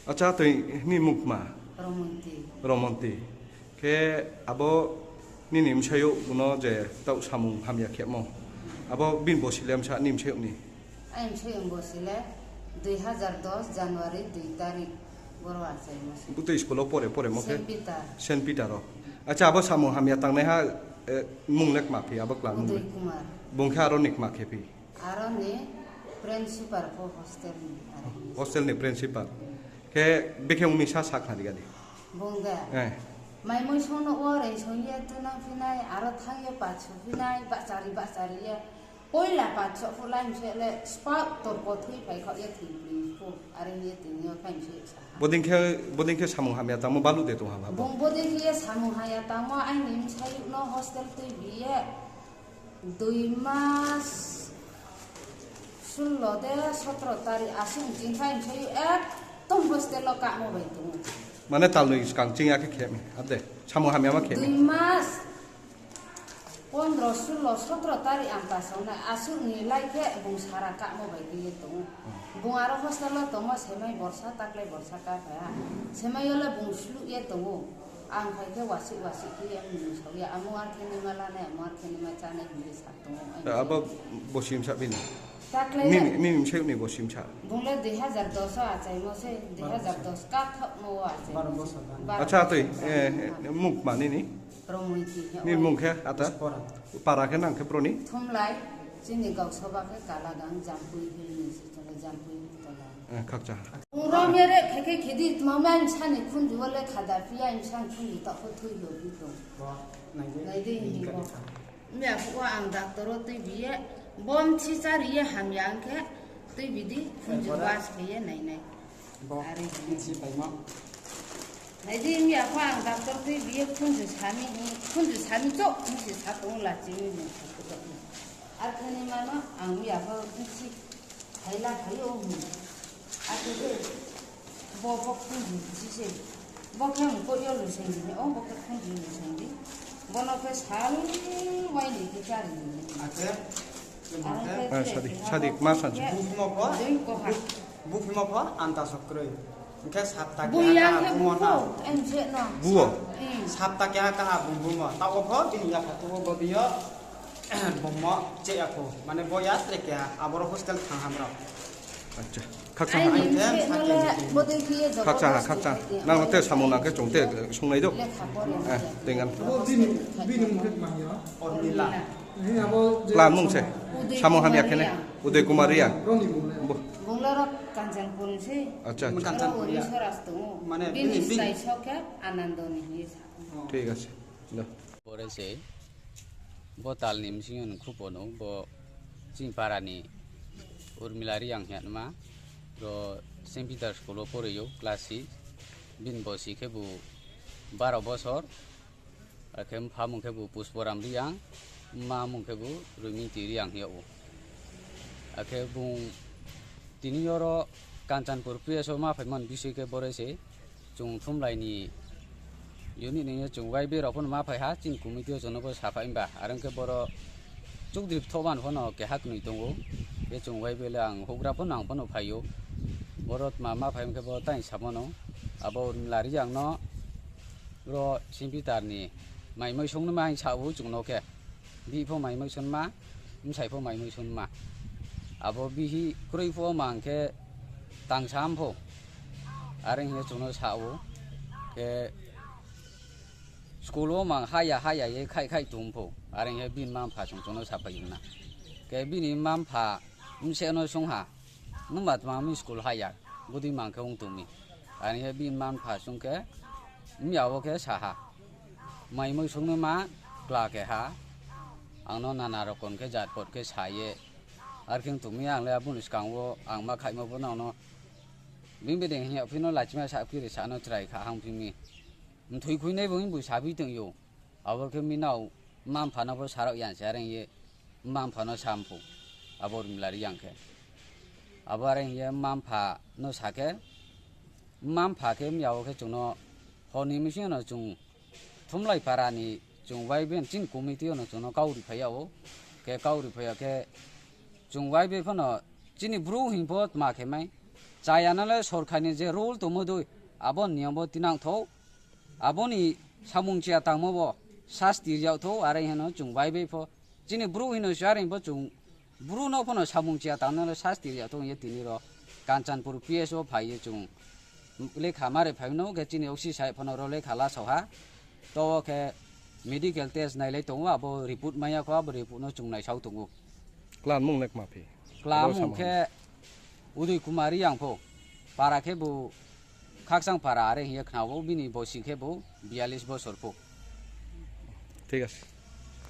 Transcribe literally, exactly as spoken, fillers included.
Acha twi ni mukma? Romonti. Romonti. Khe abo nini msayo buno je tau samung hamya khemo. Abo bin bosile msa ni msayo ni? Ai msayo bosile dui hazar dos January dui tarik boro achai masa. Buto school o pore pore mo khe? Saint Peter. Saint Peter o. Acha abo samung hamya tangnai ha, eh, mung lek ma phi abo kla mung Udoy lek? Kumar. Bung khe aro nik ma khe phi? Aro ni principal pho hostel ni aro ni. Hostel ni principal. Khe bikhe uni sa sak na digadi. Bung de. Eh. Mai mui song no o rei song ye tuna phinai aro thang ye pa chu phinai ba chari ba chari ye. Poila pa chu phu lai mse le spa tor ko thui pai kho ye thui pli phu are ye tin yo khai mse sa. Boding khe, boding khe samung hamya tamo balu de tong ha ba. Bung boding khe ye samung hamya tamo ai ni msai no hostel twi bi ye. Dui mas sullo de sotro tari aswk chingkha imsai ekdom hostel o kamo bai tongo. Mane talnwi swkang chingya khe khe mi, ade, samung hamya ma khe mi. Dui mas pondro sullo sotro tari amta songna aswk ni lai khe bung sara kamo bai khe tongo. Bung aro hostel o tongma semai borsa taklai borsa ka phaya. Semai ole bung slu ye tongo. Ang khai khe wasik wasik khe yang mung sawi ya, amo ar khe nima lanai, amo ar khe nima chanai hinwi sak tongo. Abo bosim sa bini. Taklai Mimi, mimi msek ni bosim sa. Bung le dui hazar dos o achai mo se, dui hazar dos ka thok mo o achai. Baro bosor ba. Baro Acha twi, bosor ba. Eh, muk mani ni? Romwi ki he Ni o. Mung khe ata? Para khe nang khe broni? Thumlai, chini gau soba khe Kalagang, Jampui Hill ni si, Jampui Hill tola. Eh, khakcha. Uro mere khe khe khedi tma me ang sani khunju le khada phi ang san khunju ta pho thui lo phi to. Bo, nai de, Nai de ni ni bo. Ka de kha. Me aku ang doctor o twi biye, bom chi chari ye ham yang khe twi bidi khunju bas khe ye nai nai. Bo, Ari. Ni si pai mo. Nai de mi aku ang doctor twi biye khunju sami ni, khunju sami chok ni si sa tong la chi ni ni sa tong. Ar khani mano ang mi aku ni si. Phaila phai o hwn. Ate de bo bo khunju si se. Bo khe ang ko yo lo seng di, o bo khe khunju lo seng di. Bono khe sal wai ni khe chari ni. Ate. Ang khe Ah, sadi, sadi, ma san. Buphimo pho? Dui koha. Buphimo pho anta sokroi. Hingkhe sapta Bui keha yang kaha khe bumo bupho, na. Ang je no. Buo? Hmm. Sapta keha kaha bung bumo. Tao pho bini yapha tuo bo biyo. Bummo che ako. Mane bo ya tre keha. Aboro hostel thang hamrok. Acha. Khaksa ha. Ai ni se no le bodei khe ye Khaksa ha, khaksa. Nang te samung nang khe chong te sungnai do. Lekha pore. Eh, tengan. Bo bini, bini mung khe ma ya? Ormila. Ni abo je Plan mung se. Uday Samung hamya Kumar khene. Riang. Uday Kumar Riang. Roni mung le. Bo. Bungla rok Kanchanpur se. Acha, acha. Oro Uri Soras tongo. Mane Bini bini, bini. Sai sok khe Anando ni hinwi sa. Thik ase. Do. Pore se bo talni bisingo nwng khupo no bo chini parani Urmila Riang hinma ro Saint Peter school o poroi o class six. Bini bosi khe bo baro bosor. Akhe bupha mung khe bo Pushparam Riang, ma mung khe bo Roiminti Riang hiya o. Akhe bung tini oro Kanchanpur P S o ma phaimani bisoi khe bore se chwng Thumlaini unit ni chwng Y B rok phano ma phai ha, chini committee o chwngno bo sa phai ba, aro khe boro Chukdrip Thoban phano keha kwnwi tongo, khe chwng Y B le ang houhgra phano ang phano phai o, boro tma ma phai khe bo tai sa mano, abo Urmila Riang no. Ro Simpitar ni mai mui songno ma ang sa o chwngno khe. Bihih pho mai mui songma, bwsai pho mai mui songma. Abo bihih kwrwi pho ma ang khe tang sam pho. Are hwnwi chwngno sa o. Khe school o ma ang haya haya ye khai khai tong pho. Are hwnwi bini mma mpha chwng chwngno sa phai wngna. Khe bini mma mpha bwsai no song ha. Nwng ba tma mi school haya, budi mang khe wng tong mi. Ani he bini mma mpha song khe, mya o khe sa ha. Mai mui song no ma kla khe ha. Ang no nana rokon khe jat pot khe sa ye. Ar khe wng tong mi ang le aboni swkang o ang ma khaima bo nang no. Bini bedeng hinya phino lachima sa phiri sa no chwrai kha hang phi mi. Mthwi khui nai bo wng bo sa bi tong yo. Abo khe mi nao mma mpha no bo sa rok yang se areng ye. Mma mpha no sa mphu, abo Urmila Riang khe. Abo are hiye mma mpha no sa khe, mma mpha khe mya o khe chwngno hor ni bisingo no chwng Thumlai para ni chwng Y B chini committee o no chwngno kau ri phai ya o. Khe kau ri phai ya khe chwng Y B phano chini bru hing pho tma khe mai. Chayana le sorkar ni je rule tongmo dui, abo niyom bo tinang thok, aboni samung chiya tangmo bo sasti rijak thok, are hino chung bai bai pho. Chini bru hino siyar bo chung bru no phano samung chiya tangna le sasti rijak thok ye tini ro Kanchanpur P S o phai ye chung lekha mare phai no ke chini oksi sai phano ro lekha la soha. To khe medical test nai lai tongo, abo report maya kho, abo report no chung nai sau tongo. Klan mung nek ma phi? Klan Abo mung samung. Khe Udoi Kumar Riang pho, para khe bo Khakchang para are hiya khna bo, bini bosi khe bo biyalis bosor pho. Thik ase.